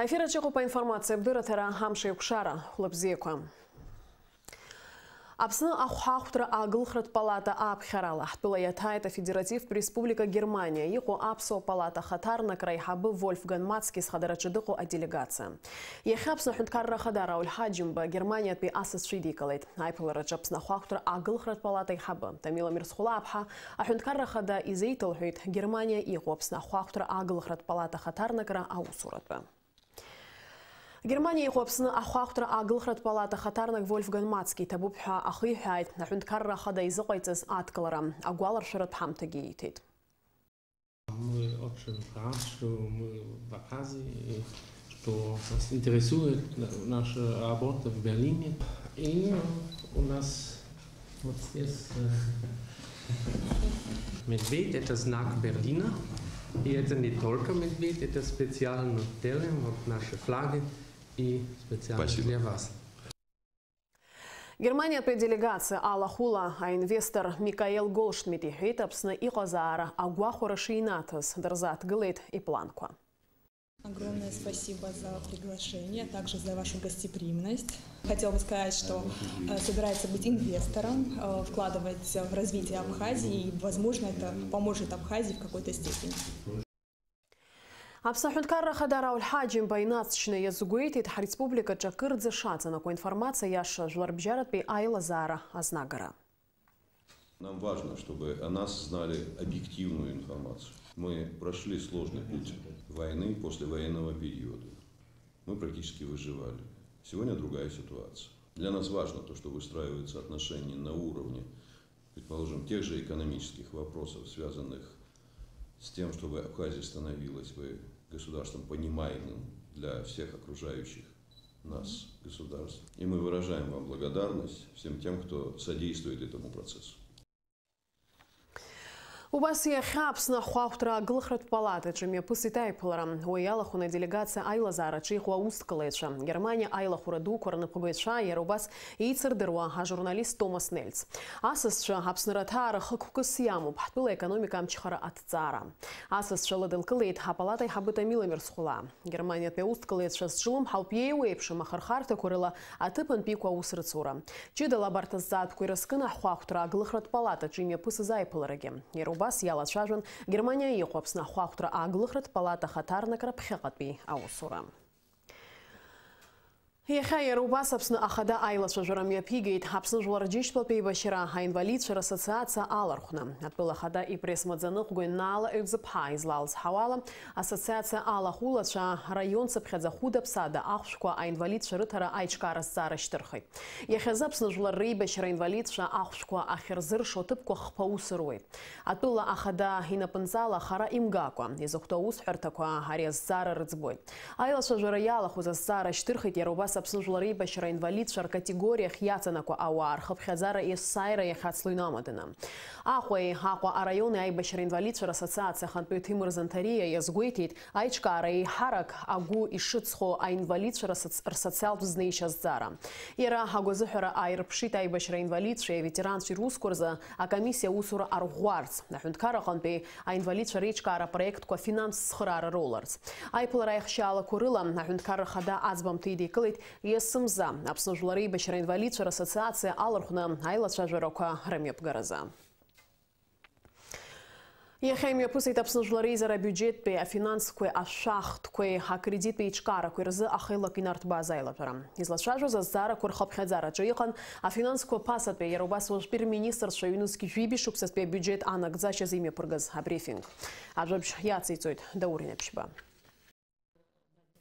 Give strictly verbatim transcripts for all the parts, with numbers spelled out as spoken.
Аефир аҿы иҟоуп аинформациа абдырраҭара, амш еиқәшара, хәлыбзиақәа. Аԥсны ахәҳахәҭра агылхратә палата ааԥхьарала ҳтәыла иаҭааит Афедеративтә Республика Германиа иҟоу аԥсуа палата ахаҭарнакра аиҳабы Вольфган Мацкис хадара аҿы дыҟоу аделегациа. Иахьа Аԥсны аҳәынҭқарра ахада Рауль Ҳаџьымба Германиатәи асасцәа идикылеит. Аиԥылараҿы Аԥсны ахәахәҭра агылхратә палата аиҳабы Тамила Мирсхәлаԥҳа аҳәынҭқарра ахада изеиҭалҳәеит Германиа иҟоу Аԥсны ахәахәҭра агылхратә палата ахаҭарнакра аусуратәы. Германиа иҟоу Аԥсны ахәаахәҭра агылхратә палата ахаҭарнак Вольфган Мацки иҭабуп ҳәа ахиҳәааит, аҳәынҭқарра ахада изыҟаиҵаз адкылара агәаларшәаратә ҳамҭагьы ииҭеит. Мы очень рад, что мы в Абхазии, и что нас интересует на-, наша работа в Берлине. И, э, у нас вот здесь, э, медведь, это знак Берлина. И это не только медведь, это специально делаем, вот наши флаги и специально Спасибо. Для вас. Германиатәи аделегациа алахәыла аинвестор Микаел Голдшмидт иҳәеит, Аԥсны иҟазаара агәахәара шинаҭаз дырзааҭгылеит ипланқәа. Огромное спасибо за приглашение, а также за вашу гостеприимность. Хотела бы сказать, что, э, собирается быть инвестором, э, вкладывать в развитие Абхазии, и, возможно, это поможет Абхазии в какой-то степени. Аԥсны аҳәынҭқарра ахада Рауль Ҳаџьымба инаҵшьны иазгәеиҭеит, ҳреспубликаҿы акырӡа шаҵанакуа информациа иаша жәларбжьаратәи аилазаара азнагара. Нам важно, чтобы о нас знали объективную информацию. Мы прошли сложный путь войны, послевоенного периода. Мы практически выживали. Сегодня другая ситуация. Для нас важно то, что выстраиваются отношения на уровне, предположим, тех же экономических вопросов, связанных с тем, чтобы Абхазия становилась бы государством, понимаемым для всех окружающих нас государств. И мы выражаем вам благодарность всем тем, кто содействует этому процессу. Убас иахьа Аԥсны ахәаахәҭра агылхратә палатаҿы имҩаԥысит аиԥылара. Уи иалахәын аделегациа аилазаараҿы иҟоу аусҭгылаҩцәа, Германиа аилахәыра дуқәа рнапхгаҩцәа, иара убас еицырдыруа ажурналист Томас Нельц. Асасцәа Аԥсны раҭаара хықәкыс иамоуп ҳтәыла аекономика амчхара аҭҵаара. Асасцәа лыдылкылеит апалата аиҳабы Тамила Мирсхәлаа. Германиатәи аусҭгылаҩцәа зҿлымҳауп иеиуеиԥшым ахырхарҭақәа рыла аҭыԥантәиқәа аус рыцура. Ҷыдала абарҭ азҵаатәқәа ирызкын ахәаахәҭра агылхратә палатаҿы имҩаԥысыз аиԥыларагьы. Иара убас иалацәажәон Германиа иҟоу Аԥсны ахәаахәҭра агылхратә палата ахаҭарнакра ԥхьаҟатәи аусура. Иахьа иара убас Аԥсны ахада аилацәажәара мҩаԥигеит Аԥсны Жәлар Џьышьтәылатә Еибашьра аинвалидцәа рассоциациа алархәны. Атәыла ахада ипресс-маӡаныҟәгаҩ Наала Ҩӡыԥҳа излалҵ ҳауала, ассоциациа алахәылацәа раион цыԥхьаӡа хәыда-ԥсада ахәшәқәа аинвалидцәа рыҭара аиҿкаара азҵаара шьҭырхит. Иахьазы Аԥсны Жәлар Реибашьра аинвалидцәа ахәшәқәа ахьырзыршо аҭыԥқәа хԥа аус руеит. Атәыла ахада инапынҵала хара имгакәа, изыхәҭоу аусҳәарҭақәа ари азҵаара рыӡбоит. Аилацәажәара иалахәыз азҵаара шьҭырхит иара убас Аԥсны Жәлар Реибашьра аинвалидцәа ркатегориахь иаҵанакуа ауаа рхыԥхьаӡара есааира иахьацло инамаданы. Аҟәеи Аҟәа араиони аибашьра инвалидцәа рассоциациа ахантәаҩы Ҭемыр Занҭариа иазгәеиҭеит, аиҿкаара еиҳарак агәы ишыҵхо аинвалидцәа рсоц-, рсоциалтә знеишьа азҵаара. Иара агәазыҳәара ааирԥшит аибашьра инвалидцәеи аветеранцәеи русқәа рзы акомиссиа аусура арӷәӷәарц, аҳәынҭқар аҟынтәи аинвалидцәа реиҿкаара апроектқәа афинанстә цхыраара роуларц. Аиԥылара аихшьаалақәа рыла аҳәынҭқарра ахада аӡбамҭа идикылеит есымза Аԥсны Жәлар Реибашьра аинвалидцәа рассоциациа алархәны аилацәажәарақәа рымҩаԥгаразы. Иахьа имҩаԥысит Аԥсны Жәлар Реизара абиуџьеттәи афинансқәеи ашәахтәқәеи акредиттә еиҿкаарақәеи рзы ахеилак инарҭбааз аилатәара. Излацәажәоз азҵаарақәа рхыԥхьаӡараҿы иҟан афинансқәа ԥасатәи, иара убас уажәтәи рминистрцәа ҩнызқь жәибжь шықәсазтәи абиуџьет анагӡашьазы имҩаԥыргаз абрифинг. Ажәабжь иациҵоит Даур Инаԥшьба.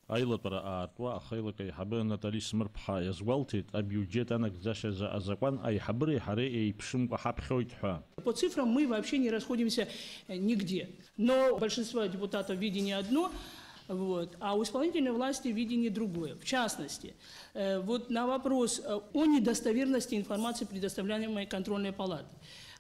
Аилатәара аартуа ахеилак аиҳабы Натали Смырԥҳа иазгәалҭеит, абиуџьет анагӡашьазы азакәан аиҳабыреи ҳареи еиԥшымкәа ҳаԥхьоит ҳәа. По цифрам мы вообще не расходимся, э, нигде. Но большинство депутатов видение одно, вот, а у исполнительной власти видение другое. В частности, э, вот на вопрос, э, о недостоверности информации, предоставляемой контрольной палатой.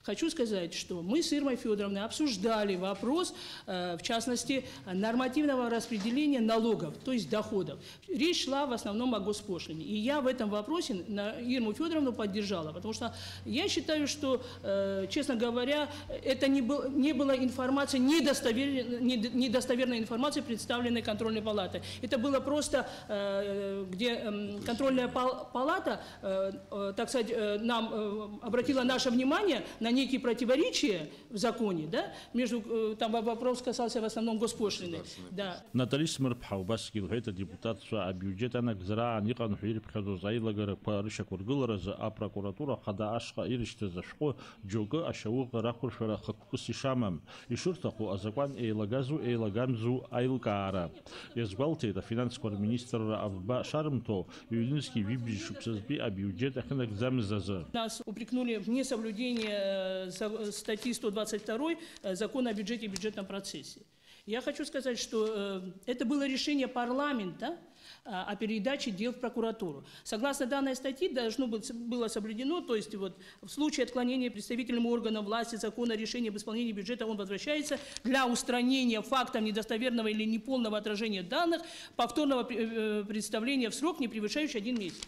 Хочу сказать, что мы с Ирмой Фёдоровной обсуждали вопрос, э, в частности, нормативного распределения налогов, то есть доходов. Речь шла в основном о госпошлине. И я в этом вопросе на Ирму Фёдоровну поддержала, потому что я считаю, что, э, честно говоря, это не, был, не была информация, недостовер-, недо- недостоверная информация, представленная контрольной палатой. Это было просто, э, где эм, контрольная пал- палата, э, э, так сказать, э, нам э, обратила наше внимание на некие противоречия в законе, да, между, э, там во- вопрос касался в основном госпошлины. Да. Натали Смырԥҳа убасгьы илҳәеит, адепутатцәа абиуџьет анагӡараан иҟан ҳәа ирыԥхьаӡоз аилагарақәа рышьақәыргыларазы апрокуратура ахада ашҟа ирышьҭыз ашәҟәы џьоукы ашьауӷа рақәыршәара хықәкыс ишамам, ишырҭаху азакәан еилагазу еилагамзу аилкаара. Иазгәалҭеит, афинансқәа рминистрра авба шарымҭо, ҩнызқьи жәибжь шықәсазтәи абиуџьет ахьынагӡамыз азы. Нас упрекнули в несоблюдении э, за- статьи сто двадцать второй э, закона о бюджете и бюджетном процессе. Я хочу сказать, что э, это было решение парламента э, о передаче дел в прокуратуру. Согласно данной статьи, должно быть, было соблюдено, то есть вот в случае отклонения представителем органов власти закона решения об исполнении бюджета, он возвращается для устранения фактов недостоверного или неполного отражения данных, повторного пре- э, представления в срок, не превышающий один месяц.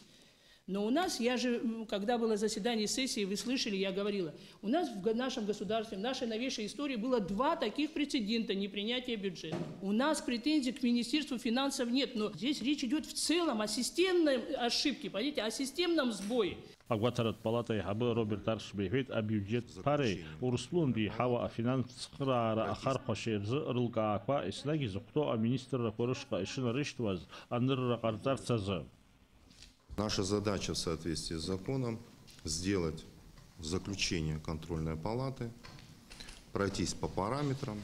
Но у нас, я же, м, когда было заседание сессии, вы слышали, я говорила, у нас в г- нашем государстве, в нашей новейшей истории было два таких прецедента непринятия бюджета. У нас претензий к Министерству финансов нет, но здесь речь идет в целом о системной ошибке, понимаете, о системном сбое. Агәаҭаратә палата аиҳабы Роберт Аршба иҳәеит, абиуџьет ԥареи Урыстәылантәи иҳауа афинанстә цхыраара ахархәашьеи рзы рылкаақәа еснагь изыхәҭоу аминистррақәа рышҟа ишынарышьҭуаз анырра ҟарҵарц азы. Наша задача в соответствии с законом сделать заключение контрольной палаты, пройтись по параметрам,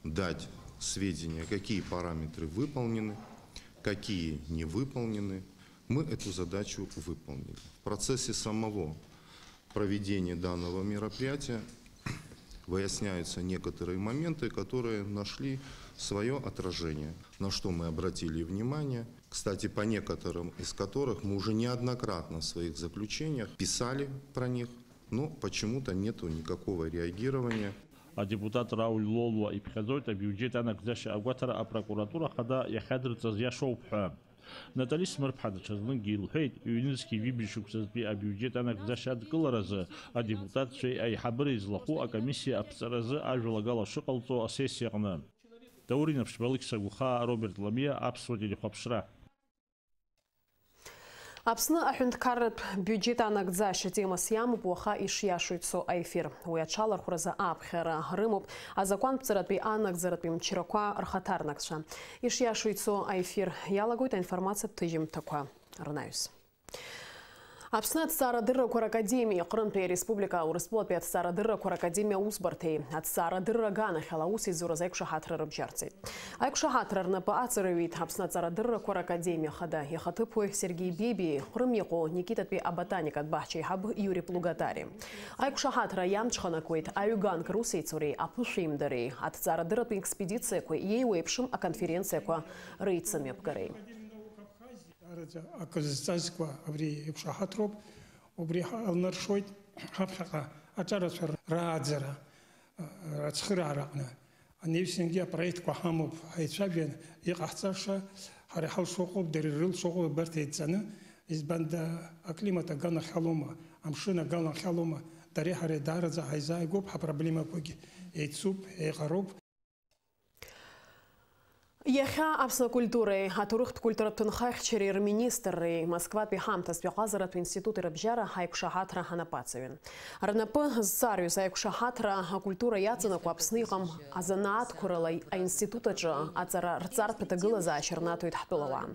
дать сведения, какие параметры выполнены, какие не выполнены. Мы эту задачу выполнили. В процессе самого проведения данного мероприятия выясняются некоторые моменты, которые нашли свое отражение, на что мы обратили внимание, кстати, по некоторым из которых мы уже неоднократно в своих заключениях писали про них, но почему-то нету никакого реагирования. Адепутат Рауль Лолуа иԥхьаӡоит абиуџьет анагӡашьа агәаҭара апрокуратура ахада иахьадырҵаз иашоуп ҳәа. Натали Смырԥҳа даҽазныкгьы илҳәеит, ҩнызқьи жәибжь шықәсазтәи абиуџьет анагӡашьа адкыларазы адепутатцәеи аиҳабыреи злахәу акомиссиа аԥҵаразы ажәалагала шыҟалҵо асессиаҟны. Даур Инаԥшьба, Алықьса Гәхаа, Роберт Ламиа, Аԥсуа телехәаԥшра. Аԥсны аҳәынҭқарратә биуџьет анагӡашьа темас иамоуп уаха ишиашоу ицо аефир. Уи аҽалархәразы ааԥхьара рымоуп азакәанԥҵаратәи анагӡаратәи мчрақәа рхаҭарнакцәа. Ишиашоу ицо аефир иалагоит аинформациатә ҭыжьымҭақәа рнаҩс. Аԥсны аҭҵаарадыррақәа ракадемиеи Ҟрымтәи ареспублика Урыстәылатәи аҭҵаарадыррақәа ракадемиа аусбарҭеи аҭҵаарадырра аганахьала аусеицуразы аиқәшаҳаҭра рыбжьарҵеит. Аиқәшаҳаҭра рнапы аҵарҩит Аԥсны аҵарадыррақәа ракадемиа хада ихаҭыԥуаҩ Сергеи Бебиеи Ҟрым иҟоу Никитатәи аботаникатә баҳча аиҳаб Иури Плугатари. Аиқәшаҳаҭра иамҽханакуеит аҩганк русеицуреи аԥышәеимдареи, аҭҵаарадырратә експедициақәеи иеиуеиԥшым аконференциақәа реицымҩаԥгареи. Даараӡа акы зҵазкуа абри еиқәшаҳаҭроуп, убри ҳалнаршоит ҳаԥхьаҟа аҿарацәа рааӡара, ацхыраара аҟны. Анаҩсангьы апроектқәа ҳамоуп, ҳаицәажәан, иҟаҳҵаша ҳара иҳалшо ыҟоуп, дара ирылшо ыҟоуп, абарҭ еидҵаны, избанда аклимат аганахьалоума, амшын аганахьалоума, дареи ҳареи даараӡа ҳаизааигәоуп, ҳапроблемақәагьы еицуп, еиҟароуп. Иахьа Аԥсны акультуреи аҭоурыхтә культуратә ҭынхахьчареи рминистрреи Москватәи ҳамҭастәи аҟазаратә институти рыбжьара аиқәшаҳаҭра анапы аҵаҩын. Рнапы зҵарҩыз аиқәшаҳаҭра акультура иаҵанакуа Аԥсны иҟам азанааҭқәа рыла аинститут аҿы аҵара рҵартә аҭагылазаашьа рнаҭоит ҳтәылауаа.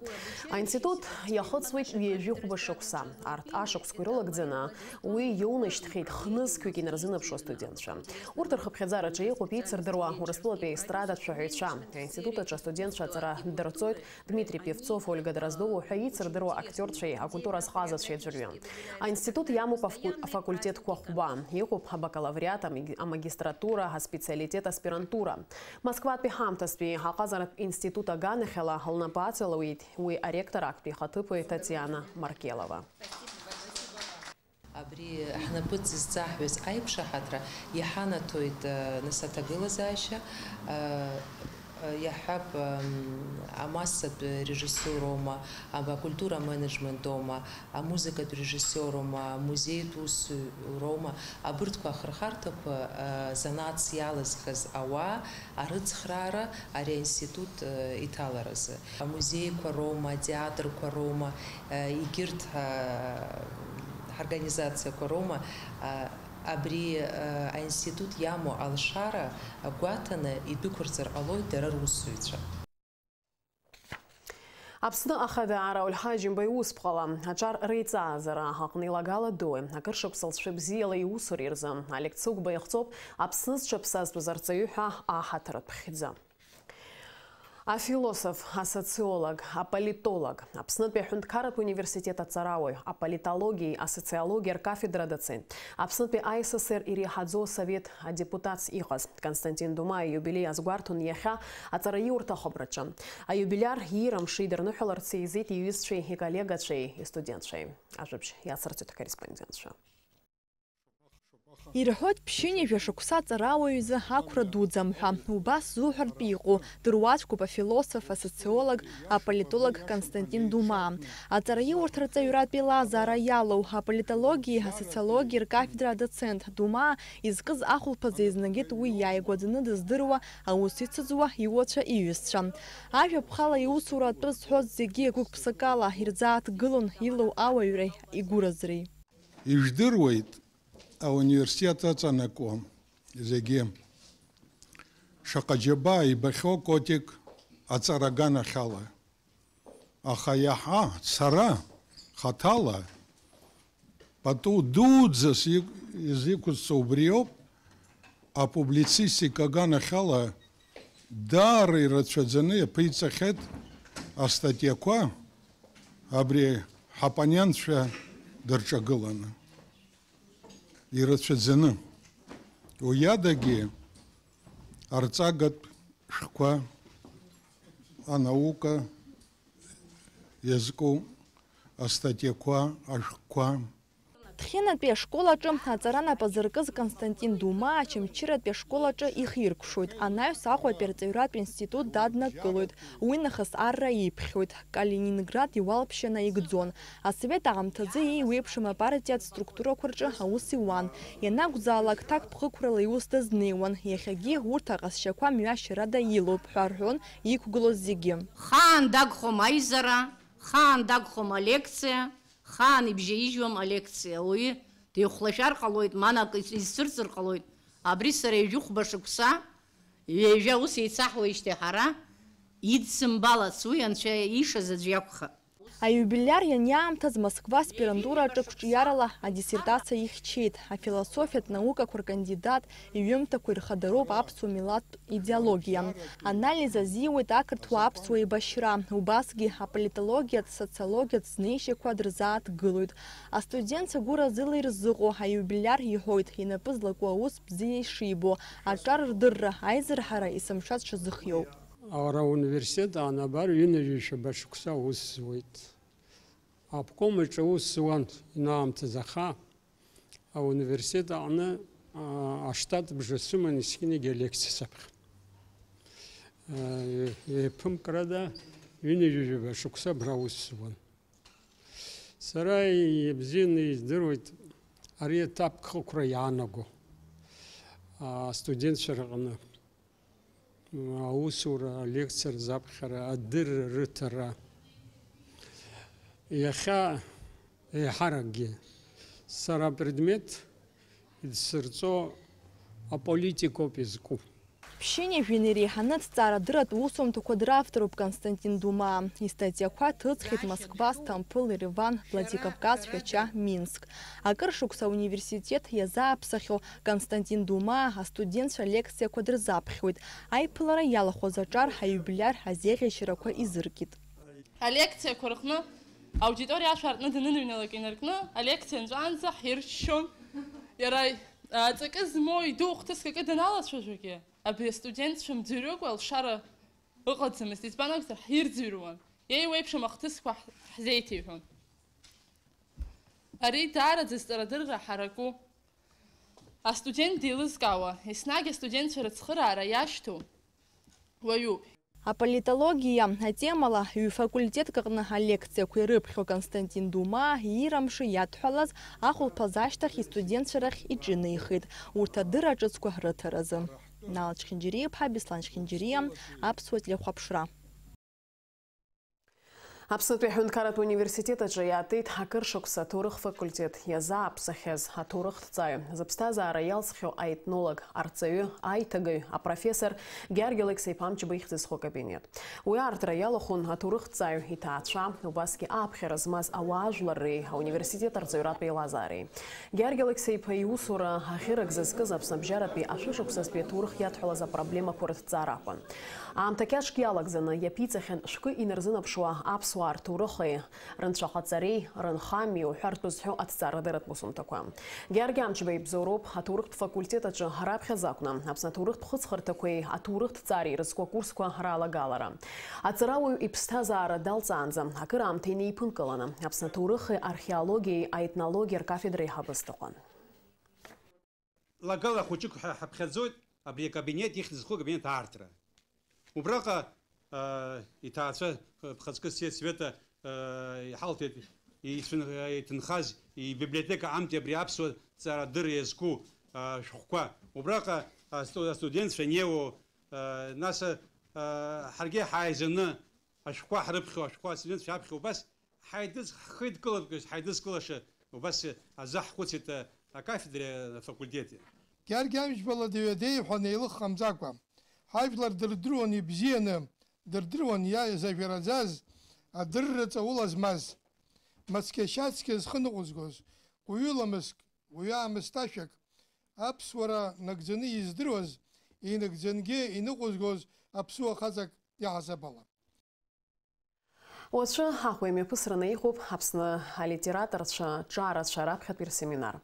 Аинститут иахыҵуеит ҩажәи хәба шықәса. Арҭ ашықәсқәа ирылагӡаны уи иоунашьҭхьеит хнызқьҩык инарзынаԥшуа астудентцәа. Урҭ рхыԥхьаӡараҿы иҟоуп еицырдыруа Урыстәылатәи аестрадатә шәаҳәаҩцәа. Аинститут аҿы астудентцәа аҵара дырҵоит Дмитрий Певцов, Ольга Дроздова уҳәа еицырдыруа актиорцәеи акультура азҟазацәеи аӡәырҩы. Аинститут иамоуп афку-, афакультетқәа хәба. Иҟоуп абакалавриат, амаги-, амагистратура, аспециалитет, аспирантура. Москватәи ҳамҭастәи аҟазаратә институт аганахьала лнапы аҵалауеит уи аректор актәи ихаҭыԥуаҩ Татиана Маркелова. Абри ҳнапы зызҵаҳҩыз аиқәшаҳаҭра иҳанаҭоит, э, нас аҭагылазаашьа, э, э, иаҳҳәап, м, амассатә режиссиороума, ам-, акультура менеджментоума, амузыкатә режиссиорума, амузеитә усуроума, абырҭқәа ахырхарҭақәа, э, занааҭс иалазхыз ауаа арыцхраара ари аинститут, э, иҭаларазы. Амузеиқәа роума, атеатрқәа роума, э, егьырҭ, э, ҳорганизациақәа роума, э, абри, э, аинститут иамоу алшара гәаҭаны идәықәырҵар ҟалоит дара русзуҩцәа. Аԥсны Ахада Рауль Ҳаџьымба иусԥҟала аҿар реиҵааӡара аҟны илагала дуи, акыр шықәса лҵшәа бзиала иусура ирзы Олег Цыгәба иахҵоуп Аԥсны зҽаԥсазтәыз арҵаҩы ҳәа аҳаҭыртә хьӡы. Афилософ, асоциолог, аполитолог, Аԥснытәи аҳәынҭқарратә университет аҵарауаҩ, аполитологиеи асоциологиа ркафедра адоцент, Аԥснытәи А С С Р иреиҳаӡоу асовет адепутатс иҟаз Константин Думаа ииубилеи азгәарҭон иахьа аҵараиурҭа ахәабраҿы. Аиубилиар иира мшы идырныҳәаларц еизеит иҩызцәеи иколлегацәеи истудентцәеи. Ажәабжь иацырҵоит акорреспондентцәа. Ирҳәоит, ԥшьынҩажәа шықәса аҵарауаҩ изы ақәра дуӡӡам ҳәа. Убас зуҳәартә иҟоу, дыруаӡәкуп афилософ, асоциолог, аполитолог Константин Думаа. Аҵараиурҭа рҵаҩратә еилазаара иалоу, аполитологиеи асоциологиеи ркафедра адоцент Думаа изкыз ахәылԥазы еизнагеит уи иааигәаӡаны дыздыруа, аус ицыӡуа иуацәа, иҩызцәа. Ажәаԥхала иусура атәы зҳәоз зегьы гәык-ԥсыкала ирзааҭгылон илоу ауаҩреи игәыразреи. Ижәдыруеит, ауниверситет аҵанакуа зегьы. Шаҟа џьабаа ибахьоу Котик аҵара аганахьала. Аха иаҳа сара хаҭала пату дуӡӡас иқә-, изиқәызҵо убриоуп, апублицистика аганахьала даара ирацәаӡаны иаԥиҵахьеит астатиақәа абри ҳаппонентцәа дырҿагыланы. Ирацәаӡаны. Уи адагьы арҵагатә шәҟәқәа, анаука иазку астатиақәа, ашәҟәқәа. Ҭхьынатәи ашкол аҿы аҵара нап азыркыз Константин Думаа Очамчыратәи ашкол аҿы ихиркәшоит, анаҩс Аҟәатәи арҵаҩратә институт даднакылоит, уи нахыс арра иԥхьоит, Калининград иуалԥшьа наигӡон. Асовет аамҭазы иеиуеиԥшым апартиатә структурақәа рҿы аус иуан. Ианакәзаалак ҭакԥхықәрала иус дазнеиуан. Иахьагьы урҭ аҟазшьақәа мҩашьарада илоуп ҳәа рҳәон иқәгылоз зегьы. Хаан дагхом аизара, хаан дагхом алекциа, хаан ибжьаижьуам алекциа. Ауаҩы дихәлашәар ҟалоит, манак изцәырҵыр ҟалоит. Абри сара ҩажәихәба шықәса, ҩажәа аус еицаҳуеижьҭеи ҳара идсымбалац, уи Анцәа иишаз аӡә иакәхап. Аиубилиар ианиаамҭаз Москва аспирантура аҿы қәҿиарала адиссертациа ихьчеит. Афилософиатә наукақәа ркандидат иҩымҭақәа ирхадароуп аԥсуа милаҭтә идеологиа. Анализ азиуеит ақырҭуа-аԥсуа еибашьра, убасгьы аполитологиатә, социологиатә знеишьақәа дырзааҭгылоит. Астудентцәа гәыразыла ирзыҟоу аиубилиар иҳәоит, инапы злаку аус бзиа ишибо, аҿар рдырра, аизырҳара есымша дшазыхиоу. Ара ауниверситет аан абар ҩынҩажәижәаба шықәса аус зуеит. Аобком аҿы аус зуан инаамҭаз, аха ауниверситет аҟны, аа, аштат бжа сыман есқьынагьы алекциа саԥхьон. Еиԥымкрада ҩынҩажәижәаба шықәса абра аус зуан. Сара ибзианы издыруеит ари аҭакԥхықәра иаанаго, аа, астудентцәа рҟны. Аусура, алекциа рзаԥхьара, адырра рыҭара. Иахьа еиҳаракгьы сара апредмет идсырҵо аполитикоуп изку. Ԥшьынҩажәа инареиҳаны аҭҵаарадырратә усумҭақәа дравторуп Константин Думаа. Истатиақәа ҭыҵхьеит Москва, Сҭампыл, Ереван, Владикавказ, Шәача, Минск. Акыр шықәса ауниверситет иазааԥсахьоу Константин Думаа астудентцәа алекциақәа дырзаԥхьоит. Аиԥылара иалахәыз аҿар ҳаиубилиар азеиӷьашьарақәа изыркит. Алекциақәа рҟны аудиториа ашә аартны даныныҩналак инаркны, алекциа нҵәаанӡа ҳирччон. Иара, а, ҵакы змоу иду хҭыск акы даналацәажәогьы, абри астудентцәа мӡырҩыкәа алшара ыҟаӡамызт, избан акәзар, ҳирӡырҩуан. Еиуеиԥшым ахҭысқәа ҳ-, ҳзеиҭеиҳәон. Ари даараӡа зҵарадырра ҳараку, астудент деилызкаауа, еснагь астудентцәа рыцхыраара иашьҭоу уаҩуп. Аполитологиа атемала ҩ-факультетк аҟны алекциақәа ирыԥхьо Константин Дума иира мшы иадҳәалаз ахәылԥаз ашьҭахь истудентцәа рахь иҿынеихеит урҭ адырра ҿыцқәа рыҭаразы. Нал Чхинџьариа-иԥҳа, Беслан Чхинџьариа, Аԥсуа телехәаԥшра. Аԥснытәи аҳәынҭқарратә университет аҿы иаатит акыр шықәса аҭоурых факультет иазааԥсахьаз аҭоурыхҭҵааҩ, зыԥсҭазаара иалҵхьоу аетнолог, арҵаҩы, аиҭагаҩ, апрофессор Георги Алексеи-иԥа Амҷба ихьӡ зху акабинет. Уи аартра иалахәын аҭоурыхҭҵааҩ иҭаацәа, убасгьы ааԥхьара змаз ауаажәларреи ауниверситет арҵаҩратә еилазаареи. Георги Алексеи-иԥа иусура аӷьырак зызкыз Аԥсныжәабжьаратәи ашәышықәсазтәи аҭоурых иадҳәалаз апроблемақәа рыҭҵаара акәын. Аамҭа кьаҿк иалагӡаны иаԥиҵахьан шәкы инарзынаԥшуа аԥсуаа рҭоурыхи, рынцәахаҵареи, рынхамҩеи уҳәартә зҳәо аҭҵаарадырратә усумҭақәа. Георги Амҷба ибзоуроуп аҭоурыхтә факультет аҿы раԥхьаӡа акәны Аԥсны аҭоурыхтә хыҵхырҭақәеи аҭоурыхҭҵаареи ирызку акурсқәа ралагалара. Аҵарауаҩ иԥсҭазаара далҵаанӡа акыраамҭа инеиԥынкыланы Аԥсны аҭоурыхи археологиеи аетнологиа ркафедра аиҳабыс дыҟан. Лагала хәыҷык ҳа-, ҳаԥхьаӡоит абри акабинет, ихьӡ зху акабинет аартра. Убраҟа, аа, иҭаацәа, ԥхаҵкы Сиа Света, аа, иҳалҭеит ицәын-, иҭынхаз ибиблиотека амтәи абри аԥсуа ҵарадырра иазку, аа, шәҟәқәа. Убраҟа асту-, астудентцәа неиуоу, аа, нас, аа, ҳаргьы ҳааизаны ашәҟәқәа ҳрыԥхьо, ашәҟәқәа астудентцәа аԥхьа убас Ҳаидыз-, ҳхеидкылатәгьы ҳаидызкылаша убас азы ҳхәыцит, а, акафедреи афакультети. Георги Амҷба ладаҩадеи ҳәа неилыххамҵакәа, ҳажәлар дырдыруан ибзианы, дырдыруан иа-, изажәараӡаз, адырра ҵаула змаз, мацқьа-шьацқьа зхы ныҟәызгоз, уаҩы ламыск, уаҩы аамысҭашәак, аԥсуара нагӡаны издыруаз, инагӡангьы иныҟәызгоз аԥсуа хаҵак иаҳасаб ала. Уаҵәы Аҟәа имҩаԥысраны иҟоуп Аԥсны алитераторцәа ҿарацәа раԥхьатәи рсеминар.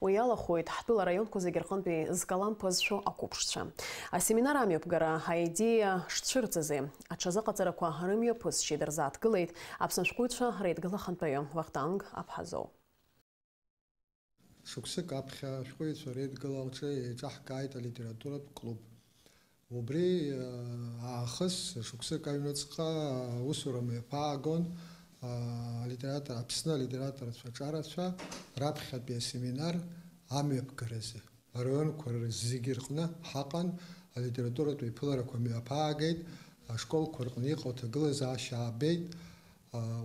Уи иалахәуеит ҳтәыла араионқәа зегьы рҟынтәи зкалам ԥызшәо ақәыԥшцәа. Асеминар амҩаԥгара аидеиа шцәырҵызи, аҽазыҟаҵарақәа рымҩаԥысшьеи дырзааҭгылеит Аԥсны ашәҟәыҩҩцәа реидгыла ахантәаҩы Вахтанг Аԥҳазоу. Шықәсык аԥхьа ашәҟәыҩҩцәа реидгыла аҿы еиҿаҳкааит алитературатә клуб. Убри, э, аахыс шықәсык аҩныҵҟа аусура мҩаԥаагон, э, алитератор-, Аԥсны алитераторцәа ҿарацәа раԥхьатәи асеминар амҩаԥгаразы. Араионқәа зегьы рҟны ҳаҟан, алитературатә еиԥыларақәа мҩаԥаагеит, ашколқәа рҟны иҟоу аҭагылазаашьа аабеит.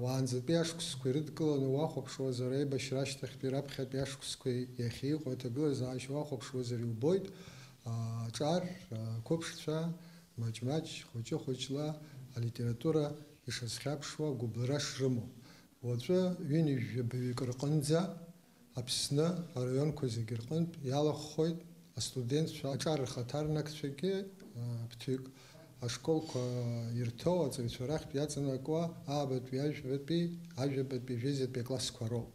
Уаанӡатәи ашықәсқәа ирыдкыланы уахәаԥшуазар, аибашьра ашьҭахьтәи раԥхьатәи ашықәсқәеи иахьа иҟоу аҭагылазаашьа уахәаԥшуазар иубоит, аҿар, ақәыԥшцәа, маҷ-маҷ, хәыҷы-хәыҷла алитература ишазхьаԥшуа гәыблра шрымоу. Уаҵәы ҩынҩажәи жәабаҩык рҟынӡа Аԥсны араионқәа зегьы рҟынтә иалахәхоит астудентцәа аҿар рхаҭарнакцәагьы, а, ԥҭҩык ашколқәа ирҭоу аҵаҩцәа рахьтә иаҵанакуа аабатәи, ажәбатәи, ажәабатәи, жәеизатәи аклассқәа роуп.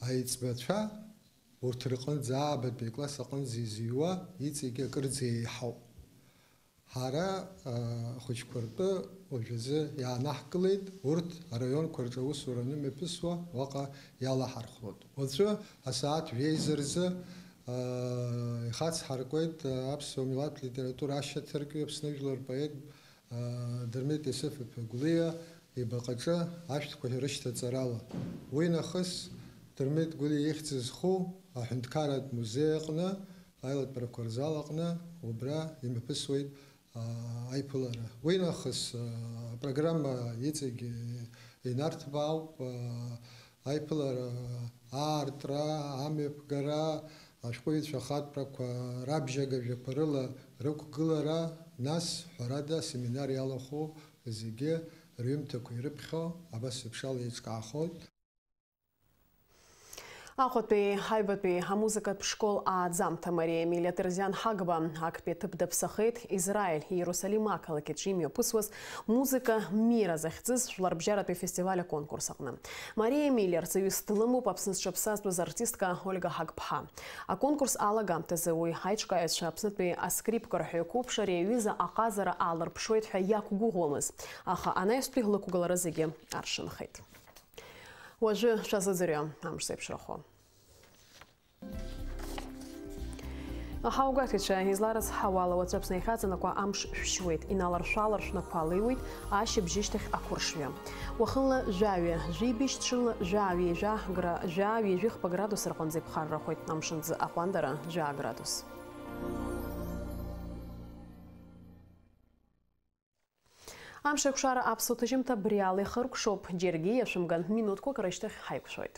Аиҵбацәа урҭ рҟынӡа аабатәи акласс аҟынӡа изыҩуа иҵегьы акырӡа еиҳауп. Ҳара, а, ахәыҷқәа ртәы уажәазы иаанаҳкылеит, урҭ араионқәа рҿы аусура анымҩаԥысуа уаҟа иалаҳархәлоит. Уаҵәы асааҭ жәеиза рзы, а, ихацҳаркуеит, а, аԥсуа милаҭ литература ашьаҭаркҩы, Аԥсны жәлар рпоет, а, Дырмит Есыф-иԥа Гәлиа ибаҟаҿы ашәҭқәа рышьҭаҵарала. Уи нахыс Дырмит Гәлиа ихьӡ зху аҳәынҭқарратә музеи аҟны аилатәарақәа рзал аҟны убра имҩаԥысуеит, а, аиԥылара. Уи нахыс, а, апрограмма иҵегь инарҭбаауп, а, аиԥылара аартра, амҩаԥгара, ашәҟәыҩҩцәа ахатәрақәа рабжьагажәақәа рыла рықәгылара, нас, ҳәарада, асеминар иалахәу зегьы рҩымҭақәа ирыԥхьо абас еиԥш ала еиҿкаахоит. Аҟәатәи аҩбатәи амузыкатә школ ааӡамҭа Мариа Емилиа Терзиан Ҳагба актәи аҭыԥ даԥсахеит. Израиль, Иерусалим ақалақь аҿы имҩаԥысуаз музыка Мира захьӡыз жәларбжьаратәи афестиваль аконкурс аҟны. Мариа Емилиа рҵаҩыс длымоуп Аԥсны зҽаԥсазтәыз артистка Ольга Ҳагԥҳа. Аконкурс алагамҭазы уи аиҿкааҩцәа Аԥснытәи аскрипка рҳәаҩ қәыԥш ари аҩыза аҟазара аалырԥшуеит ҳәа иақәгәыӷуамызт, аха анаҩстәи лықәгылара зегьы аршанхеит. Уажәы шәазыӡырҩы амш зеиԥшрахо. Аҳауагәаҭаҩцәа, изларыцҳауала, уаҵәы Аԥсны иахьаҵанакуа амш шәшьуеит, иналаршә-ааларшәны ақәа леиуеит, ашьыбжьышьҭахь ақәыршҩы. Уахынла жәаҩа, жәибжь, ҽынла жәаҩа, жәа гра-, жәаҩа, жәихԥа градус рҟынӡа иԥхаррахоит, амшынӡы аҟәандара жәаа градус. Амш еиқәшара аԥсуа ҭыжьымҭа абри ала ихыркәшоуп. Џьаргьы иашәымган, минуҭқәак рышьҭахь ҳаиқәшәоит.